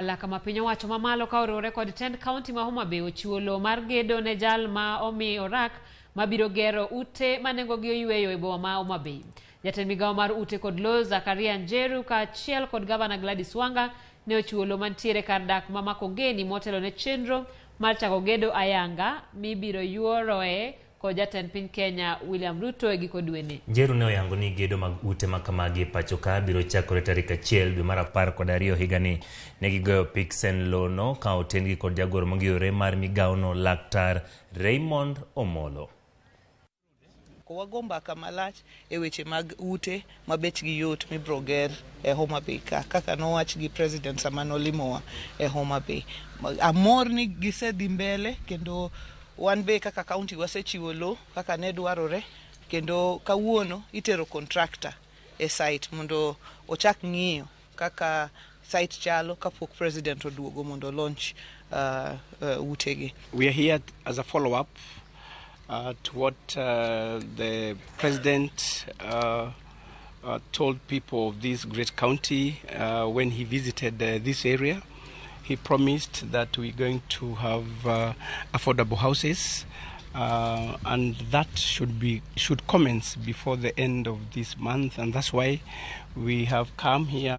Laka ma piny owacho mamalo ka oriwore kod tend kaunti ma Homa Bay ochiwo lowo mar gedo ne jal ma omi orak mabiro gero ute ma nengogi oyweyo e boma ma Homa Bay. Jatend migawo mar ute kod lowo Zakaria Njeru kaachiel kod gavana Gladys Wanga ne ochiwo lowo mantiere kar dak ma Makongeni motelo ne chenro mar chako gedo ayanga mibiro yuoroe kod jatend piny Kenya William Ruto e giko dweni. Njeru ne oyango ni gedo mag ute ma kamagi e pacho ka biro chakore tarik 1 dwe mar 12 higani. Ne gigoyo piksen lono ka oten-gi kod jagoro mongirore mar migawono Laktar Raymond Omolo. Wago mbaka malach e weche mag ute ma bechgi yot mibiro ger e Homa Bay ka kaka nowach gi president sama nolimowa e Homa Bay. Amor ni gisedhi mbele kendo wan be kaka county wasechiwo lo kaka ne dwarore kendo kawuono itero contractor e site mondo ochak ng'iyo kaka site chalo kapok president oduogo mondo launch utegi. We are here as a follow-up to what the president told people of this great county when he visited this area. He promised that we're going to have affordable houses, and that should commence before the end of this month, and that's why we have come here.